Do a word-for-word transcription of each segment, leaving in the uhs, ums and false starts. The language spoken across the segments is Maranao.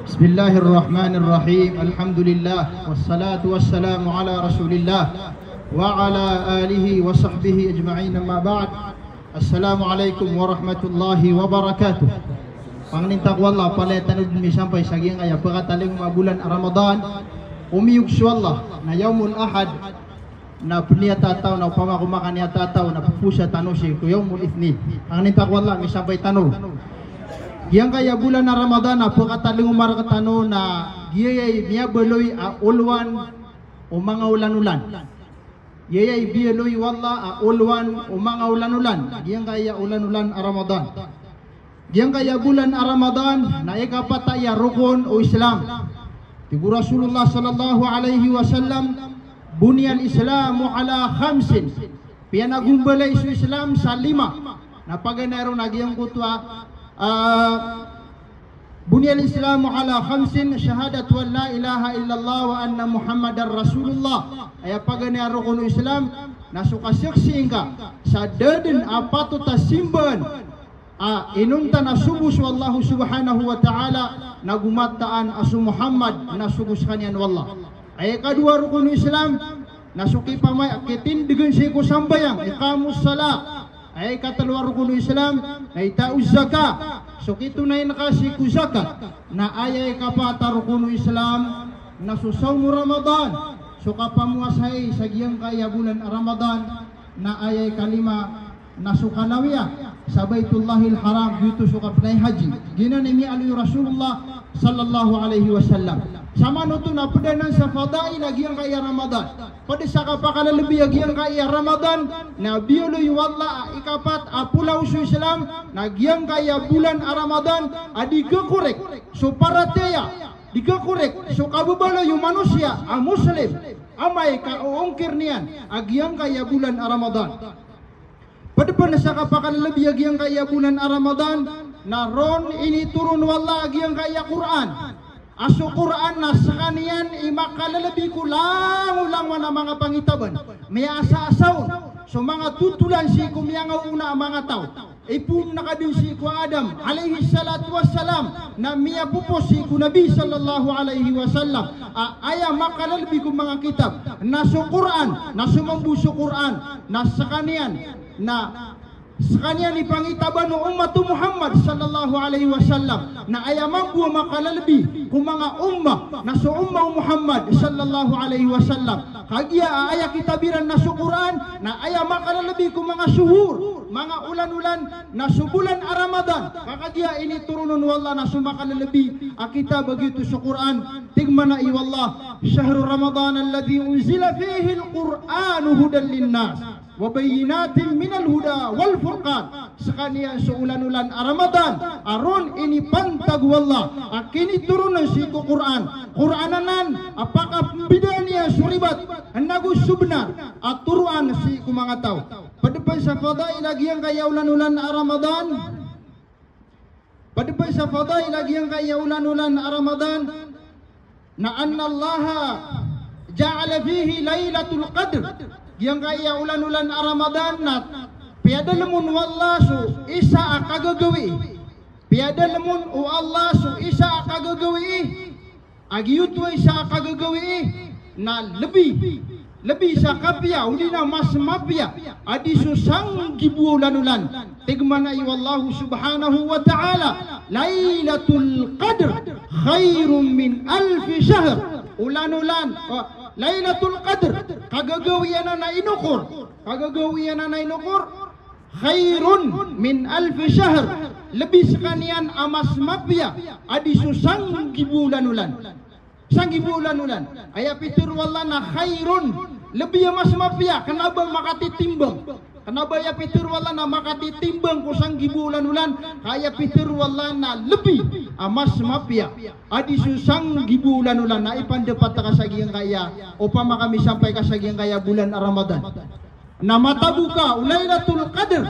Bismillahirrahmanirrahim. Alhamdulillah. Wassalatu wassalamu ala Rasulillah wa ala alihi wa sahbihi ajma'in, amma ba'd. Assalamu alaikum warahmatullahi wabarakatuh. Pangnin ta ko Allah, palaya tano dn misampay sa giyangkaya pkatalingoma a bolan a Ramadan. Omiyog so Allah na Yawmul Ahad, na pniyatataw, na opama ko makaniyatataw, na pphowasa tano sii ko Yawmul Ithnin. Pangnin ta ko Allah, misampay tano. Giyangkaya bolan a Ramadan a pkatalingoma rktano na giyaya i miyabaloy a olowan o manga olan-olan. Giyaya i biyaloy o Allah a olowan o manga olan-olan. Giyangkaya olan-olan a Ramadan. Giyangkaya bolan a Ramadan na ikapat a aya rokon o Islam. Tig o Rasulullah sallallahu alaihi wasallam, "Buniyal Islamu ala khamsin." Piyanagombalay so Islam sa lima. Na paganay ron a giyangkoto a, ah, "Buniyal Islamu ala khamsin, shahadatu an la ilaha illallah wa anna Muhammadar Rasulullah." Aya paganay a rokon o Islam na so kasaksii ngka sa da dn a patot a simbaan a inonta na so bo so Allah subhanahu wa ta'ala, nago mataan a so Muhammad na sogo skaniyan o Allah. Aya ikadowa a rokon o Islam na so kipamay-, kitindgn sii ko sambayang, iqamus salah. Aya ikatlo a rokon o Islam na ita'uz zakah, so kitonayn ka sii ko zakat. Na aya ikapat a rokon o Islam na so sawmu Ramadan, so kapamowasai sa giyangkaya bolan a Ramadan. Na aya ikalima na so kalawiya sa Baitullahil Haram, giyoto so kapnay haji. Giyanan i miyaaloy o Rasulullah sallallahu alaihi wasallam. Samanoto na pd anan sa fadail a giyangkaya Ramadan. Pd sa kapakalalbi a giyangkaya Ramadan na biyaloy o Allah a ikapat a polaos o Islam, na giyangkaya bolan a Ramadan a di kakorek so paratiyaya, di kakorek so kababaloy o manosiya a Muslim amay ka oongkir iyan a giyangkaya bolan a Ramadan. Pd pn sa kapakalalbi a giyangkaya bolan a Ramadan na ron initoron o Allah a giyangkaya Qur'an. A so Qur'an na skaniyan i makalalbi ko langolangowan a manga pangitaban. Miyaasaasaon so manga totolan sii ko miyangaoona a manga taw. Ipoon ka dn sii ko Adam alayhis salatu wassalam, na miyapopos sii ko Nabi sallallahu alaihi wasallam. A, aya makalalbi ko manga kitab na so Qur'an, na so mambo so Qur'an na skaniyan na skaniyan i pangitaban o ummat o Muhammad sallallahu alaihi wasallam. Na aya mambo a makalalbi ko manga ummah na so ummah o Muhammad sallallahu alaihi wasallam. Kagiya a aya kitab iran na so Qur'an, na aya makalalbi ko manga shuhur, manga olan-olan, na so bolan a Ramadan. Ka kagiya initoron on o Allah na so makalalbi a kitab a giyoto so Qur'an. Tig mambo o Allah, "Shahru Ramadan alladhi unzila fihil Qur'anu hudan linnas wa bayyinatin minal huda wal furqan." Skaniyan so olan-olan a Ramadan a ron inipantag o Allah a kinitoronan sii ko Qur'an. Qur'an anan a pakambidaan iyan so ribat nago so bnar a toroan sii ko manga taw. Pd pn sa fadail a giyangkaya olan-olan a Ramadan. Pd pn sa fadail a giyangkaya olan-olan a Ramadan na annallaha ja'ala fihi lailatul qadr. Giyangkaya olan-olan a Ramadan na piyadalm on o Allah so isa a kagagawii. Piyadalm on o Allah so isa a kagagawii. A giyoto a isa a kagagawii na lbi, lbi sa kapiya, odi na mas mapiya a di so sanggibo a olan-olan. Tig mambo o Allah subhanahu wa ta'ala, "Lailatul Qadr khairun min alfi shahr." Olan-olan, o, Lailatul Qadr, kagagawii anan a inokor, kagagawii anan a inokor, "Khairun min alfi shahr." Lbi skaniyan a mas mapiya a di so sanggibo a olan-olan. Sanggibo a olan-olan. Aya pitharo o Allah na khairun. Lbi a mas mapiya, kna ba makatitimbang. Kna ba aya pitharo o Allah na makatitimbang ko sanggibo a olan-olan. Aya pitharo o Allah na lbi a mas mapiya a di so sanggibo a olan-olan. Na ipandapat ka sa giyangkaya, opama ka misampay ka sa giyangkaya bolan a Ramadan. Na matabo ka o Lailatul Qadr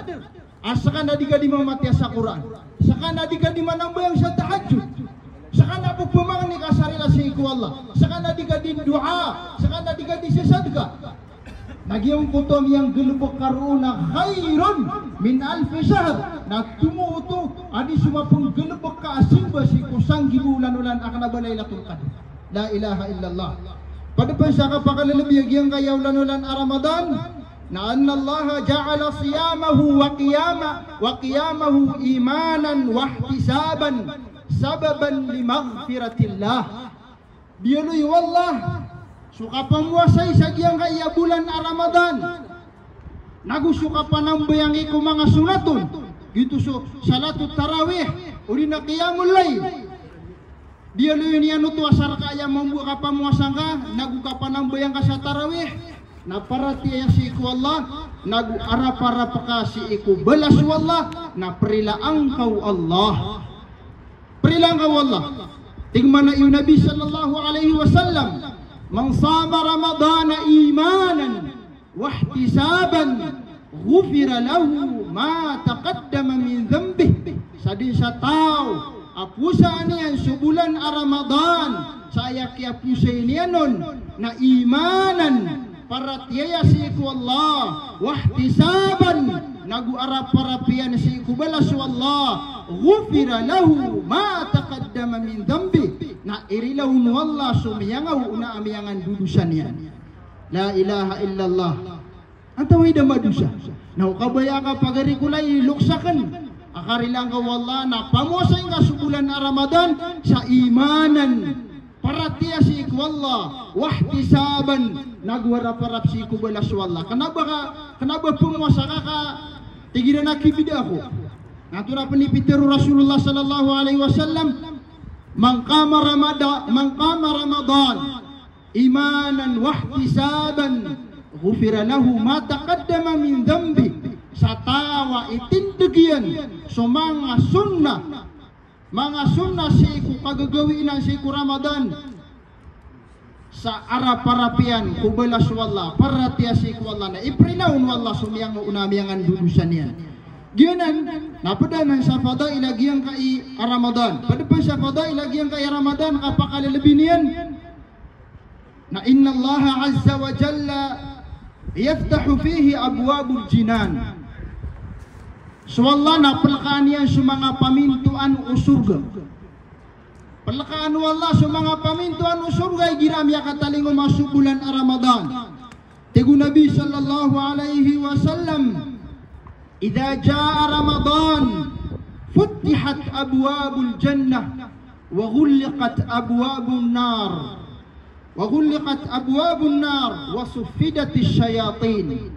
a ska na di ka di mamatiya sa Qur'an, ska na di ka di manambayang sa tahajjud, ska na pphmangni ka sa rila sii ko Allah, ska na di ka di du'a, ska na di ka di sasadka. Na giyangkoto a miyanggalbk ka roo na khairun min alfi shahr, na tomo oto Adi so mapenggalebek ka a simba sii ko sanggibo olan-olan a kena ba Lailatul Qadr. La ilaha illallah. Ped pen sa kapakalelebi a giyangkaya olan-olan a Ramadan, na annallaha ja'ala siyamahu wa qiyama-, wa qiyamahu imanan wahtisaban sababan limaghfiratillah. Biyaloy o Allah so kapamowasai sa giyangkaya bolan a Ramadan, nago so kapanambayang ko manga sonat on, giyoto so salatut tarawih, odi na qiyamul layl. Biyaloy niyan oto a sa rakaat a mambo a kapamowasa ngka, nago kapanambayang ka sa tarawih, na paratiyaya sii ko Allah, nago araparap ka sii ko balas o Allah, na prilaan ka o Allah. Prilaan ka o Allah. Tig mambo o Nabi sallallahu alaihi wasallam, "Man sama Ramadana imanan wahtisaban, ghufira lahu ma taqaddama min dhanbih." Sadn sa taw a powasaan iyan so bolan a Ramadan, sa aya kiyapowasai niyan on na imanan, paratiyaya sii ko Allah, wahtisaban, nago araparap iyan sii ko balas o Allah, ghufira lahu ma taqaddama min dhanbih, na irilaw o Allah so miyangaoona a miyangandodosa niyan. La ilaha illallah. Antawaa i da madosa? Na o kabaya ka pagari ko lay lokes aken a karilaan ka o Allah na pamowasai ngka so bolan a Ramadan sa imanan, paratiyaya sii ko Allah, wahtisaban, nago araparap sii ko balas o Allah. Kena ba ka, kena ba pemowasa ka ka tig iran a kibida ako. Na antonaa pen i pitharo o Rasulullah sallallahu alaihi wasallam, "Man qama Ramada-, man qama Ramadan imanan wahtisaban, ghufira lahu ma taqaddama min dhanbih." Sa taw a itindeg iyan so manga sunnah, manga sunnah sii ko kagagawii niyan sii ko Ramadan, sa araparap iyan ko balas o Allah, paratiyaya sii ko Allah, na iprilaan o Allah so miyangaoona a miyangandodosa niyan. Giyanan na ped anan sa fadail a giyangkai a Ramadan. Ped pen sa fadail a giyangkai a Ramadan, kapakalelebi niyan, na innallaha azza wa jalla yaftahu fihi abwabal jinan. So Allah na pelekaan iyan so manga pamintoan o sorga. Pelekaan o Allah so manga pamintoan o sorga igira a miyakatalingoma so bolan a Ramadan. Tig o Nabi sallallahu alaihi wasallam, "Idha jaa Ramadan, futihat abwabul jannah, wa ghulliqat abwabun nar, wa ghulliqat abwabun nar, wa suffidatish shayatin."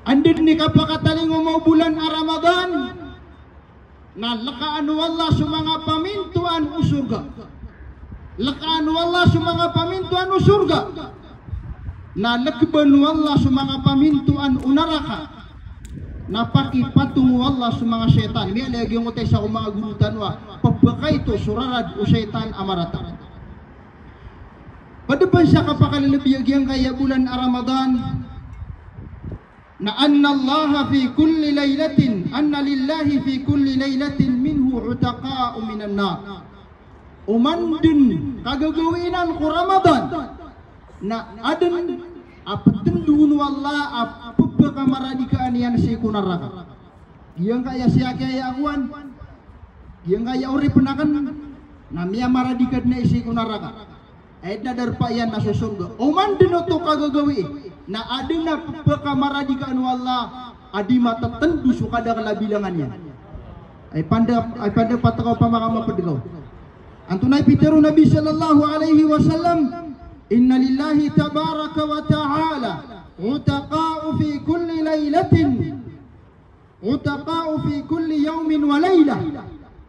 Anda den i kapakatalingoma o bolan a Ramadan, na lekaan o Allah so manga pamintoan o sorga. Lekaan o Allah so manga pamintoan o sorga. Na lekeban o Allah so manga pamintoan o naraka. Na pakipatong o Allah so manga shaytan. Miyailay a giyangkoto isa ko manga goro tano a pepakaito so rarad o shaytan a marata. Ped pen sa kapakalelebi a giyangkaya bolan a Ramadan, na annallaha fi kulli lailatin, anna lillahi fi kulli lailatin minhu utaqa'u minan nar. Oman den kagagawii nan ko Ramadan, na aden a petendoon o Allah a pepakamaradikaan iyan sii ko naraka. Giyangkaya siyakiyaya akowan, giyangkaya oripen aken, na miyamaradika den sii ko naraka. Aya den a darpa iyan na so sorga. Oman den oto kagagawii, na aden a pepakamaradikaan o Allah a di matetendo so kadakel a bilangan iyan. Ay panda, ay panda patakaw pamakama pedgaw. Antonaa i pitharo o Nabi sallallahu alaihi wasallam, "Inna lillahi tabaraka wa ta'ala utaqa'u fi kulli lailatin, utaqa'u fi kulli yawmin wa lailah."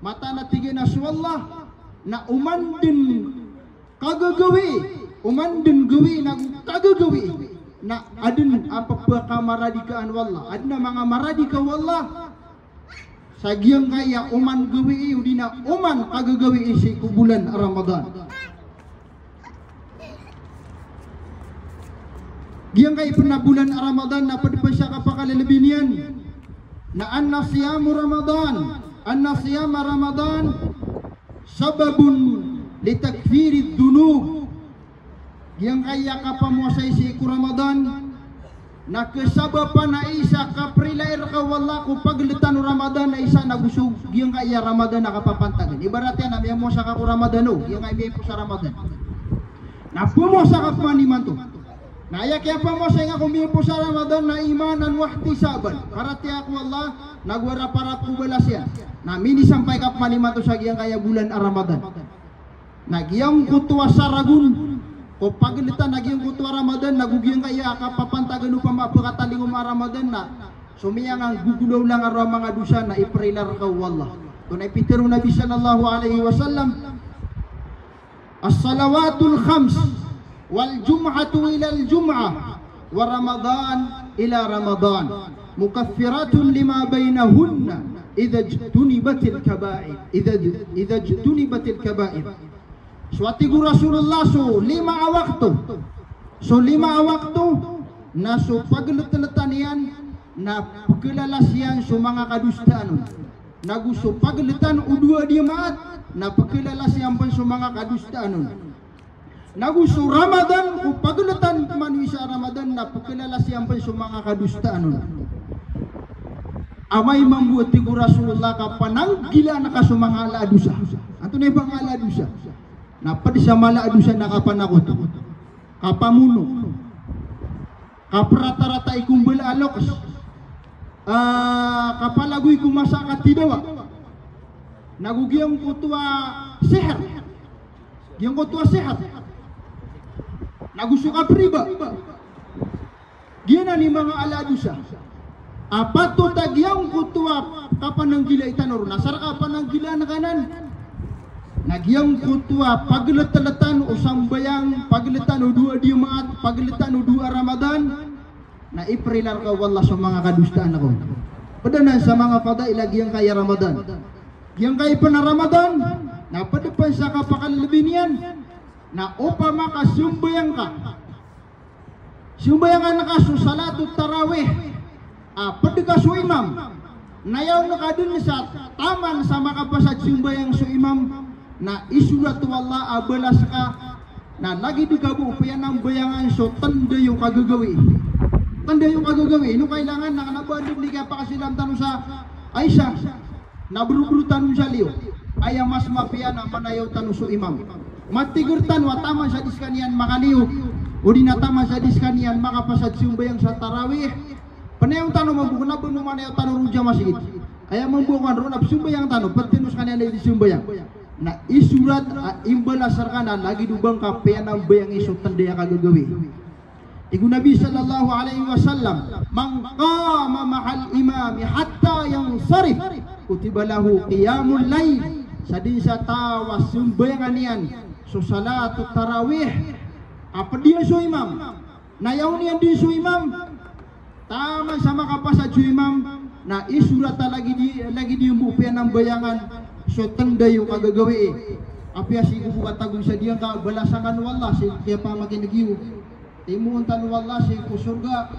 Mataan a tig iyan a so Allah na oman den kagagawii, oman den gawii nago kagagawii, na aden a pepakamaradikaan o Allah, aden a manga maradika o Allah sa giyangkaya oman gawii, odi na oman kagagawii sii ko bolan a Ramadan. Giyangkaya pen a bolan a Ramadan na ped pen sa kapakalelebi niyan, na anna siyama Ramadan, anna siyama Ramadan sababun litakfirid dunub. Giyangkaya kapamowasai sii ko Ramadan, Na kasabapan a isa kaprila i rka o Allah ko pagltan o Ramadan a isa na go so giyangkaya Ramadan a kapapantagan. Ibarat iyan a miyamowasa ka ko Ramadan o, giyangkaya miyapowasa Ramadan. Na pmowasa ka pman imanto. Na aya kiyapamowasa iyan ko miyapowasa Ramadan na imanan wahtisaban. Karatiyaya ko Allah, na go araparap ko balas iyan. Na minisampay ka pman imanto sa giyangkaya bolan a Ramadan. Na giyangkoto a saragon ko pagltan a giyangkoto a Ramadan, na go giyangkaya kapapantagan o pamapakatalingoma a Ramadan na so miyanganggogolaola nga roo a manga dosa na iprila rka o Allah. Tonaa i pitharo o Nabi sallallahu alaihi wasallam, "As-salawatul khams, wal jum'atu ilal jum'ah, wa Ramadan ila Ramadan, mukaffiratun lima bainahunna, idha ijtunibatil kaba'ir, idha, idha ijtunibatil kaba'ir." So a tig o Rasulullah, so lima a wakto, so lima a wakto, na so pagltltan iyan, na pkhlalas iyan so manga kadosaan on. Na go so pagltan o dowa a di maat, na pkhlalas iyan pn so manga kadosaan on. Na go so Ramadan, ko pagltan pman o isa a Ramadan, na pkhlalas iyan pn so manga kadosaan on. Amay mambo, a tig o Rasulullah, ka pananggilaan ka so manga ala a dosa. Antonaa i manga ala a dosa? Na pd sa mala a dosa na kapanakoto, kapamono, kaprata-rata i ko mbala a loks, ah, kapalagoy ko masa a katidawa. Na go giyangkoto a sihr. Giyangkoto a sihr. Na go so kapriba. Giyanan i manga ala a dosa a patot a giyangkoto a kapananggilai tano ron. Asar ka pananggilaan ka anan, na giyangkoto a pagltltan o sambayang, pagltan o dowa a di maat, pagltan o dowa a Ramadan, na iprila rka o Allah so manga kadosaan ka on. Pd anan sa manga fadail a giyangkaya Ramadan. Giyangkai pn a Ramadan, na pd pn sa kapakalbi niyan, na opama ka sambayang ka, sambayangan ka so salatut tarawih, a pd ka so imam, na aya on ka dn sa taman sa makapasad sambayang so imam, na isorat o Allah a balas ka, na lagid ka bo piyanambayangan so tnday o kagagawii. Tnday o kagagawii, ino kailangan na kna ba dn di kiyapakasilam tano sa Aisha, na brobro tano sa liyo. Aya mas mapiya na manayaw tano so imam. Matigr tano a taman sa di skaniyan makaliyo, odi na taman sa di skaniyan makapasad sambayang sa tarawih. Pnayawn tano mambo, kna ba o manayaw tano ron sa masgit. Aya mambo kan ron a psambayang tano, pd tano skaniyan a di sambayang. Na isorat a imbalas rka na lagid o ba ngka piyanambayangi so tnday a kagagawii. Tig o Nabi sallallahu alaihi wasallam, "Man qama ma'al imami hatta yansarif, kutiba lahu qiyamul layl." Sadn sa taw a sambayangan iyan so salatut tarawih a pd iyan so imam, na aya on iyan dn so imam, taman sa makapasad so imam, na isorat a lagid i, lagid iyan bo piyanambayangan so tnday o kagagawii. Apiya sii ko bo katagoi sa diyangka, balasan kano o Allah sii ko kiyapamakin'g iyo. Timoon tano o Allah sii ko sorga.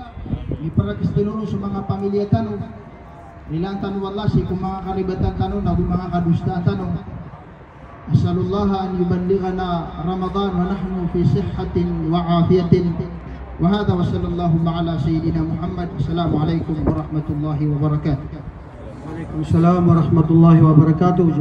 Miparakis tano ron so manga pamilya tano. Rilaan tano o Allah sii ko manga karibatan tano, nago manga kadosaan tano. Nas'alullaha an yuballighana Ramadan wa nahnu fi sihhatin wa afiyatin. Wa hadha wa sallallahu ala sayyidina Muhammad. Assalamu alaikum warahmatullahi wabarakatuh. Waalaikumsalam warahmatullahi wabarakatuh.